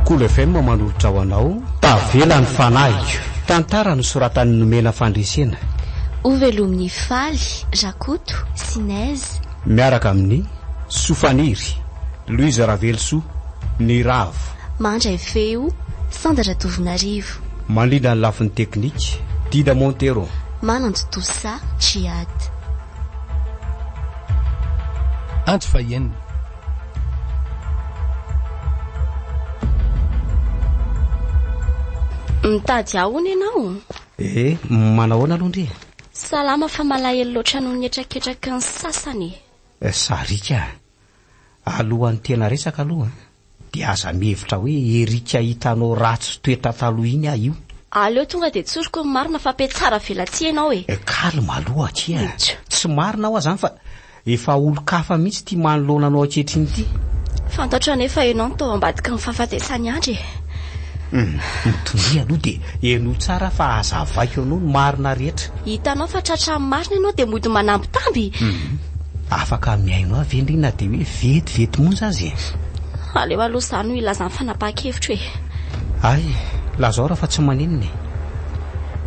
Kolo FM manolotra ho anao Tavela ny fanahiko. Tantara nosoratan'i Nomena Fandresena. Hovelomin'i Faly, Rakoto, sy Neige. Miaraka amin'i Sofaniry, Louise Ravelosoa, Niravo. Mandray feo, Sandra Ratovonarivo. Mandrindra ny lafiny teknika, Dida Montero. Manantontosa, Djihad. Andro fahenina. Mitady ahy hono ianao? Eh, manahoana aloha ndry e? Salama fa malahelo loatra noho ny hetraketraky ny sasany e. Sariaka a! Alohan'ny tena resaka aloha dia aza mihevitra hoe Eric hitanao ratsy toetra taloha iny aho io. Aleo tonga dia tsoriko ny marina fa mpiatsara velatsihy ianao e. Calme aloha akia a! Tsy marina hoa zany fa Efa olon-kafa mihitsy ity manoloana anao ankehitriny ity. Fantatro anefa ianao no tao ambadiky ny fahafatesan'i Andry e. Hum, mitonia aloha dia henoy tsara fa hazavaiko anao ny marina rehetra. Hitanao fa tratran'ny marina ianao dia mody manambitamby? Hum, afaka mihaino ahy ve ndry na dia hoe vetivety monja aza e? Aleo aloha izaho no hilaza ny fanapahan-kevitro e. Hay, lazao raha fa tsy maninona e.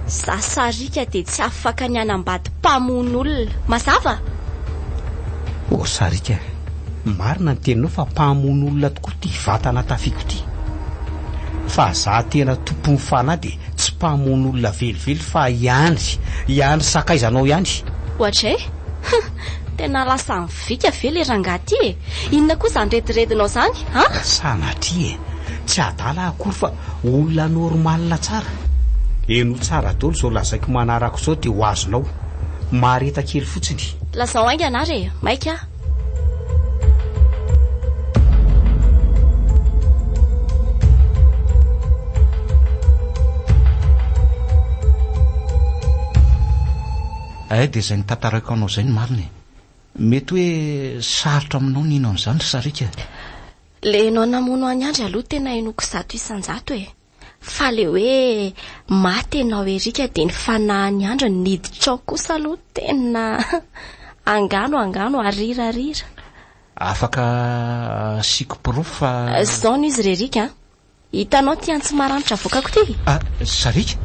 Za sariaka dia tsy afaka ny hanambady mpamono olona. Mazava? Oh sariaka, marina ny teninao fa mpamono olona tokoa ity vatana tafiako ity. Fa za tena tompon'ny fanahy dia tsy mpamono olona velively fa i Andry, i Andry sakaizanao ihany. Ohatray? Hum! Tena lasa mivika ve le rangahy ty e? Inona koa izany rediredinao izany an? Sanatria e! Tsy adala aho akory fa olona normal tsara. Henoy tsara daholo izao lazaiko manaraka izao dia ho azonao. Mahareta kely fotsiny. Lazao haingana ary e! Maika aho. Hay dia izay notantaraiko anao izay no marina e! Mety hoe sarotra aminao ny hino an'izany ry Sariaka e! Le enao namono an'i Andry aloha tena henoiko 100% e! Fa le hoe maty enao Eric dia ny fanahin'i Andry no niditra ao kosa aloha tena angano angano arirarira. Afaka asiako porofo fa. Zao no izy ry Eric a! Hitanao ity antsy maranitra avoakako ity? Ah, Sariaka,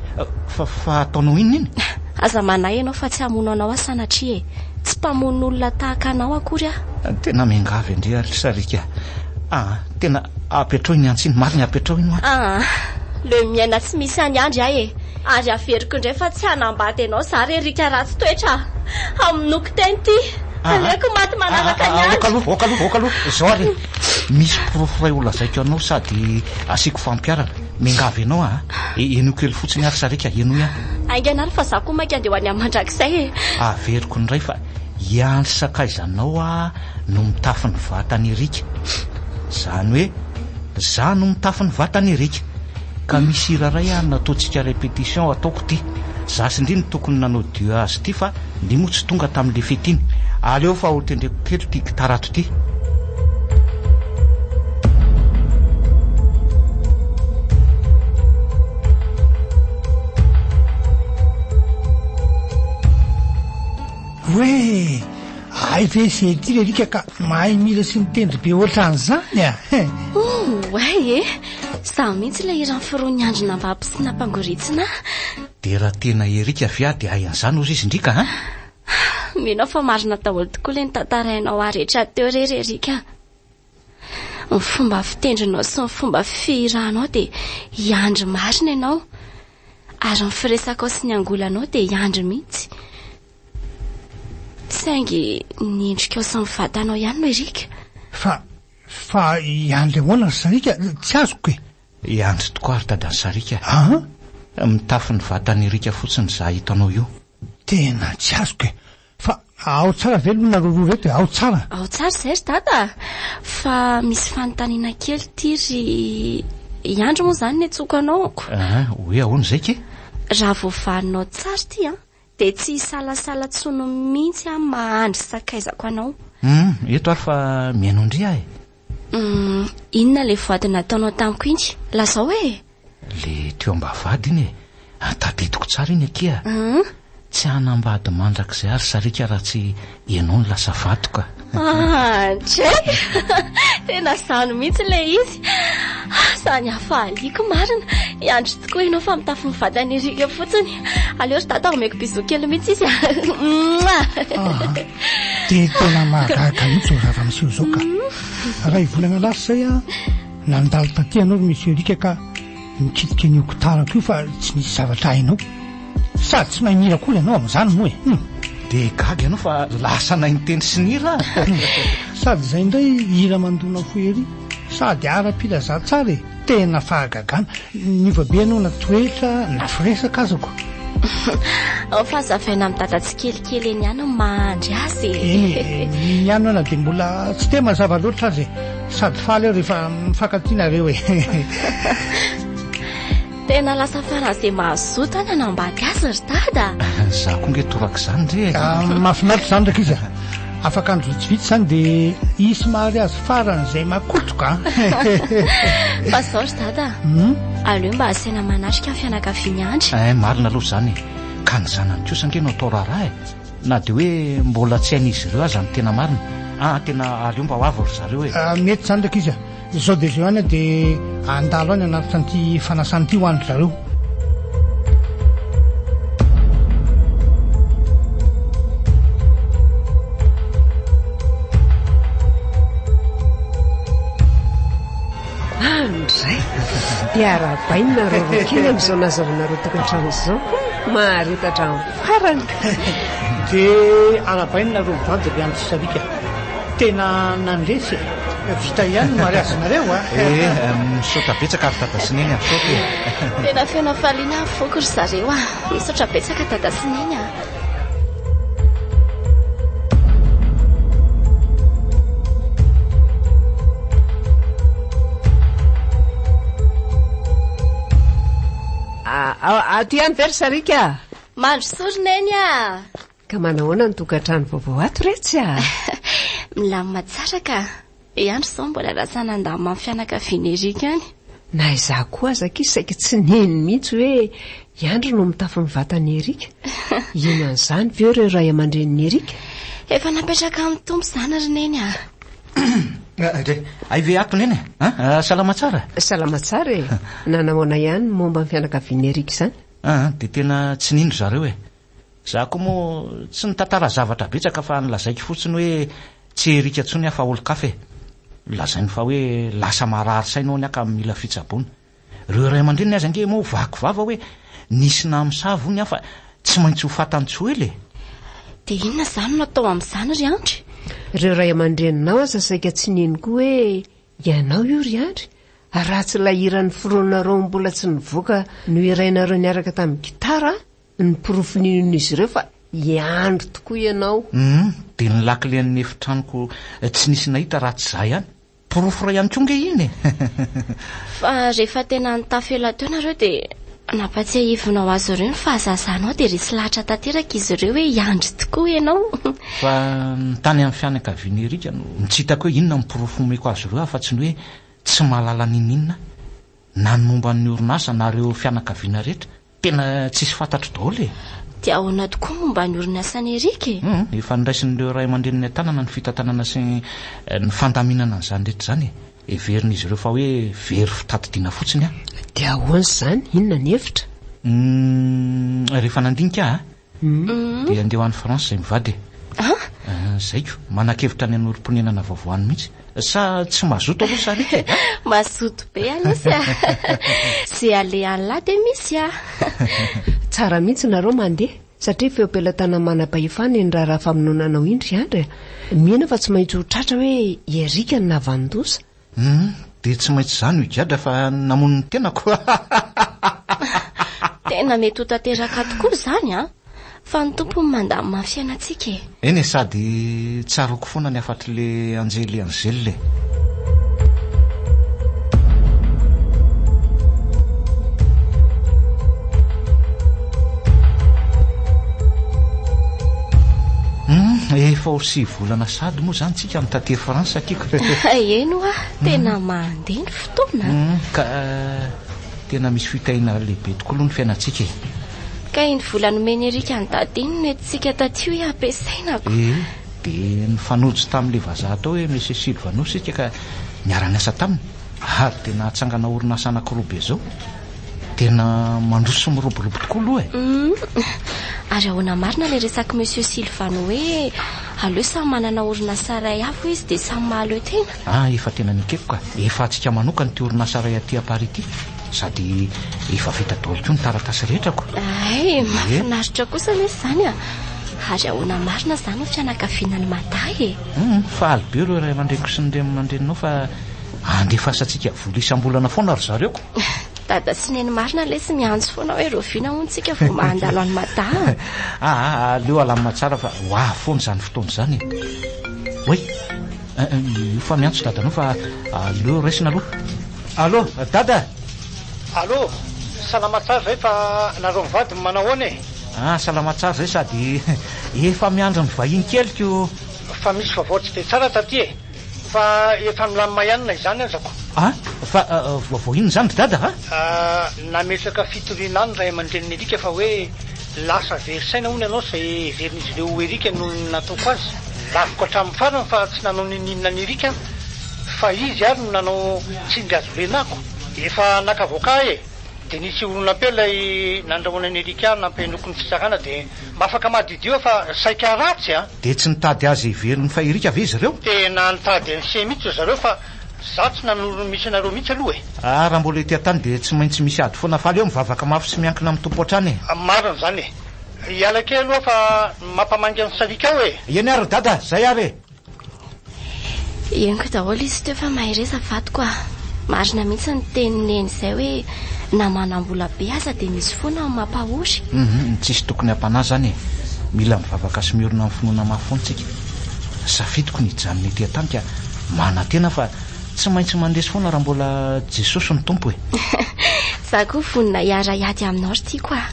fa, fa ataonao inona iny? Aza manahy ianao fa tsy hamono anao aho sanatria e! Tsy mpamono olona tahaka anao akory aho. Tena miangavy an-dry ary Sariaka. Ah, tena apetrao iny antsy iny, marina apetrao iny hoa. Ah, leo miaina tsy misy an'i Andry aho e! Ary averiko indray fa tsy hanambady anao za ry Eric ratsy toetra a! Hamonoako tena ity! Aleoko maty manaraka an'i Andry! Aoka aloha, aoka aloha, aoka aloha! Izao ary e! Misy porofo iray holazaiko anao sady asiako fampiharana. Miangavy anao aho a! Henoy kely fotsiny ary Sariaka, henoy aho. Haingana ary fa za koa maika andeha ho any amin'ny mandrakizay e! Averiko indray fa i Andry sakaizanao aho no mitafy ny vatan'i Eric. Izany hoe za no mitafy ny vatan'i Eric. Ka misy hira iray ary nataontsika répétition ataoko ity. Za sy ndry no tokony nanao duo azy ity fa ndry moa tsy tonga tamin'le fety iny. Aleo fa ho tendreko kely ity gitara ato ity. Hoe hay ve ze ity le alika ka mahay mihira sy mitendry be ohatran'izany a! Oay e! Izaho mihitsy ilay hira noforon'i Andry nambabo sy nampangoritsina ahy. Dia raha tena Eric avy aho dia hay an'izany hozy izy ndry ka an! Mino aho fa marina daholo tokoa ilay notantarainao ahy rehetra teo re ry Eric a! Ny fomba fitendrinao sy ny fomba fihiranao dia i Andry marina ianao. Ary ny firesakao sy ny angolanao dia i Andry mihitsy. Saingy ny endrikao sy ny vatanao ihany no Eric. Fa Fa i Andry ahoana ry Sariaka? Tsy azoko e! I Andry tokoa ry dadan'i Sariaka a! An! Mitafy ny vatan'i Eric fotsiny izaho hitanao io. Tena tsy azoko e! Fa ao tsara ve aloha nareo roa ireto e? Ao tsara? Ao tsara izay ry dada a! Fa misy fanontaniana kely ity ry i Andry moa izany no iantsoako anao. An! Hoe ahoana izay kay? Raha voavalinao tsara ity an! Dia tsy hisalasala tsony mihitsy aho mahandry sakaizako anao. Hum, eto ary fa mihaino an-dry aho e. Hum, inona ilay voady nataonao tamiko iny? Lazao e! Le teo ambavahady iny e! Tadidiko tsara iny akia. Hum. Tsy hanambady mandrakizay ary sariaka raha tsy ianao no lasa vadiko a. Ah, dray! Tena izany mihitsy ilay izy. Izany hafaliako marina. I Andry tokoa ianao fa mitafy ny vatan'i Eric fotsiny. Aleo ry dada omeko bisou kely mihitsy izy a. Mouah! Dia tena mahagaga mihitsy izao zava-miseho izao ka. Iray volana lasa izay aho nandalo taty ianao ry Monsieur Eric ka nikitika an'io gitarako io fa tsy nisy zavatra hainao. Sady tsy mahay mihira akory ianao amin'izany moa e. Hum. Dia gaga ianao fa lasa nahay nitendry sy nihira aho. Sady izay indray hira mandona fo ery. Sady ara-pilazantsara e! Tena fahagagana. Niova be ianao na toetra na firesaka aza ko. Ao fa hazavaina amin'i Dada tsikelikely eny ihany ny maha-andry azy e. Eny e, iny ihany aho na dia mbola tsy dia mazava loatra aza e. Sady faly aho rehefa mifankatia nareo e. Tena lasa faran'izay mahazoto aho nanambady azy ry Dada a! Izaho koa nge torak'izany re e! Ah, mahafinaritra izany rankizy a! Afaka andro vitsivitsy izany dia hisy mariazy faran'izay makotroka an! Fa izao ry Dada a! Hmm? Aleo mba asaina manatrika ny fianakavian'i Andry. Eh, marina aloha izany e! Ka ny zanany kosa ange no atao raharaha e! Na dia hoe mbola tsy hain'izy ireo aza ny tena marina. Ah, tena aleo mba ho avy ry zareo e! Ah, mety izany rankizy a! Izao dia izao ihany aho dia handalo any hanatitra an'ity fanasana ity ho an-dry zareo. Andray! Dia arahabaina nareo roa kely amin'izao nazahoanareo tokantrano izao. Mahareta hatramin'ny farany. Dia arahabaina nareo mivady ry Andry sy Sariaka. Tena nandresy e! Vita ihany ny mariazinareo a! Eh, misaotra betsaka ry Dada sy Neny a, misaotra e! Tena feno hafaliana ny foko ry zareo a! Misaotra betsaka Dada sy Neny a! Ato ihany ve ry Sariaka? Mandrosoa ry Neny a! Ka manahoana ny tokantrano vaovao ato retsy a? Milamina tsara ka. I Andry izao mbola lasa nandamina ny fianakavian'i Eric any. Na izaho koa aza akia saika tsy nino mihitsy hoe i Andry no mitafy ny vatan'i Eric. Hino an'izany ve ireo ray aman-drenin'i Eric? Efa napetraka amin'ny Tompo izany ry Neny a. Re, hay ve ato Neny e? An? Salama tsara? Salama tsara e. Nanahoana ihany ny momba ny fianakavian'i Eric izany? An, dia tena tsy nino ry zareo e. Za koa moa tsy nitantara zavatra betsaka fa nolazaiko fotsiny hoe tsy Eric intsony aho fa olon-kafa e. Lazainy fa hoe lasa marary saina hono aho ka mila fitsaboana. Ireo ray aman-dreniny aza ange moa vaky vava hoe nisy namosavy hono aho fa tsy maintsy ho fatany tsy ho ela e. Dia inona izany no atao amin'izany ry Andry? Ireo ray aman-dreninao aza saika tsy nino koa hoe ianao io ry Andry. Raha tsy ilay hira noforononareo mbola tsy nivoaka nohirainareo niaraka tamin'ny gitara Ny porofo ninoan'izy ireo fa hiandry tokoa ianao. Humm, dia ny lakilen'ny efitranoko tsy nisy nahita raha tsy izaho ihany. Porofo iray ihany koa ange iny e! Fa rehefa tena nitafy ela teo nareo dia nampatsiahivinao azy ireo ny fahazazanao dia resy lahatra tanteraka izy ireo hoe hiandry tokoa ianao. Fa ny tany amin'ny fianakavian'i Eric no tsy hitako hoe inona ny porofo omeko azy ireo afa-tsy ny hoe tsy mahalala n'inon'inona na ny momba ny orinasa na ireo fianakaviana rehetra. Tena tsisy fantatro daholo e! Dia ahoana tokoa momba ny orinasan'i Eric e? Hum, efa noraisin'ireo ray aman-dreniny an-tanana ny fitantanana sy ny fandaminana an'izany rehetra izany e! Heverin'izy ireo fa hoe very fitadidiana fotsiny aho. Dia ahoana izany? Inona ny hevitra? Hum, rehefa nandinika aho Dia andeha ho any France izay mivady e. An? Zay ko, manan-kevitra ny hanorim-ponenana vaovao any mihitsy. Sa tsy mazoto aloha Sarika e? Mazoto be aloha a! Ze alehan'lah dia misy a! Tsara mihitsy nareo mandeha, satria feo am-pelatanan'ny manam-pahefana iny raharaha famonoana anao iny ry Andry a! Mino aho fa tsy maintsy ho tratra hoe i Eric no nahavanon-doza. Humm, dia tsy maintsy izaho no higadra fa namono ny tenako. Tena mety ho tanteraka tokoa izany an! Fa ny Tompo no mandamina ny fiainantsika e! Eny e, sady tsaroako foana ny hafatr'ilay anjely Angèle e! Humm, efa ho sivy volana sady moa izany tsika no taty France tiako. Eny hoa, tena mandeha ny fotoana. Humm, ka tena misy fitahiana lehibe tokoa aloha ny fiainantsika e. Ka iny vola nomen'i Eric an'i Dada iny no entintsika taty hoe ampiasaina ko. Ee, dia nifanojo tamin'ilay vazaha atao hoe Monsieur Sylvanos isika ka niara-niasa taminy. Ary dia nahatsangana orinasa anankiroa be izao. Tena mandroso sy miroborobo tokoa aloha e. Hum. Ary ahoana marina ilay resak'i Monsieur Sylvano hoe aleo samy manana orinasa iray avy hoy izy dia samy mahaleo tena? Ah, efa tena nekeko ka. Efa antsika manokana ity orinasa iray aty à Paris ity. Sady efa vita daholo koa ny taratasy rehetra ko. Hay, mahafinaritra kosa anefa izany a. Ary ahoana marina izany ny fianakaviana any Mada e? Hum, faly be ireo ray aman-dreniko sy ny ray aman-dreninao fa andefasantsika vola isam-bolana foana ry zareo ko. Dada sy Neny marina lesy miantso foana hoe rahoviana hono tsika vao mandalo any Mada a. Aa, aleo alamina tsara fa ho avy foana izany fotoana izany e. Oay, io fa miantso dadanao fa aleo raisina aloha. Allo, dada! Allo, salama tsara zay fa nareo mivady manahoana e? Ah, salama tsara zay sady efa miandry ny vahiny keliko. Fa misy vaovao tsy dia tsara taty e! Fa efa milamina ihany na izany aza ko. Ah, fa vaovao inona izany ry dada a? Ah, nametraka fitoriana ahy ny ray aman-drenin'i Eric fa hoe lasa very saina hono ianao izay heverin'izy ireo ho Eric noho ny nataoko azy. Laviko hatramin'ny farany fa tsy nanao n'inon'inona an'i Eric aho. Fa izy ary no nanao tsindry hazo lena ako. Efa naka avocat ahy e! Dia nisy horonam-peo ilay nandrahona an'i Eric nampihainoako ny fitsarana dia mba afaka madiodio aho fa saika ratsy a! Dia tsy nitady azy heveriny fa Eric ve izy ireo? Tena nitady an'i se mihitsy ry zareo fa za tsy nanoro ny misy anareo mihitsy aloha e! Ah, raha mbola ety an-tany dia tsy maintsy misy ady foana fa aleo mivavaka mafy sy miankina amin'ny Tompo hatrany e! Marina izany e! Hiala kely aloha fa mampamangy an'i Sariaka ao e! Eny ary ry Dada, zay ary e! Henoko daholo izy teo fa mahereza vadiko a! Marina mihitsy ny tenin'i Neny izay hoe na manam-bola be aza dia misy foana ny mampahory. Hum, tsisy tokony hampanahy izany e! Mila mivavaka sy miorina amin'ny finoana mafy foana tsika. Safidiko ny hijanona ety an-tany ka manantena fa tsy maintsy mandresy foana raha mbola Jesosy no Tompo e! Za koa vonona hiara-hiady aminao ry tiako a!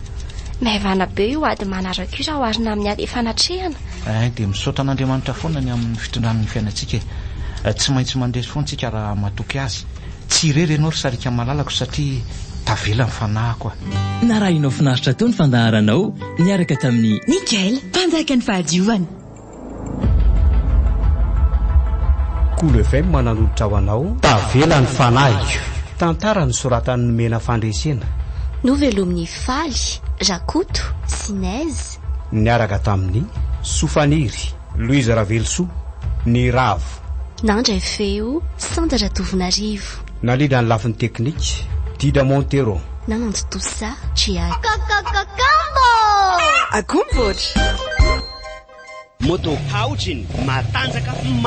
Maivana be io ady manaraka io raha oharina amin'ny ady efa natrehana. Ein dia misaotra an'Andriamanitra foana ny amin'ny fitondrany ny fiainantsika e. Tsy maintsy mandresy foana tsika raha matoky Azy. Tsy irery ianao ry sariaka malalako satria tavela ny fanahiko a. Narahinao finaritra teo ny fandaharanao niaraka tamin'i. Nickel, mpanjakan'ny fahadiovana. Kolo FM nanolotra ho anao. Tavela ny fanahiko. Tantara nosoratan'i Nomena Fandresena. Novelomin'i Faly, Rakoto, sy Nez. Niaraka tamin'i Sofaniry, Louise Ravelosoa, Niravo. Nandray feo, Sandra Ratovonarivo. Nandrindra ny lafiny teknika, Dida Montero. Nanantontosa, Djihad. Kokokokombo! Akombotra! Moto Haojin, matanjaka.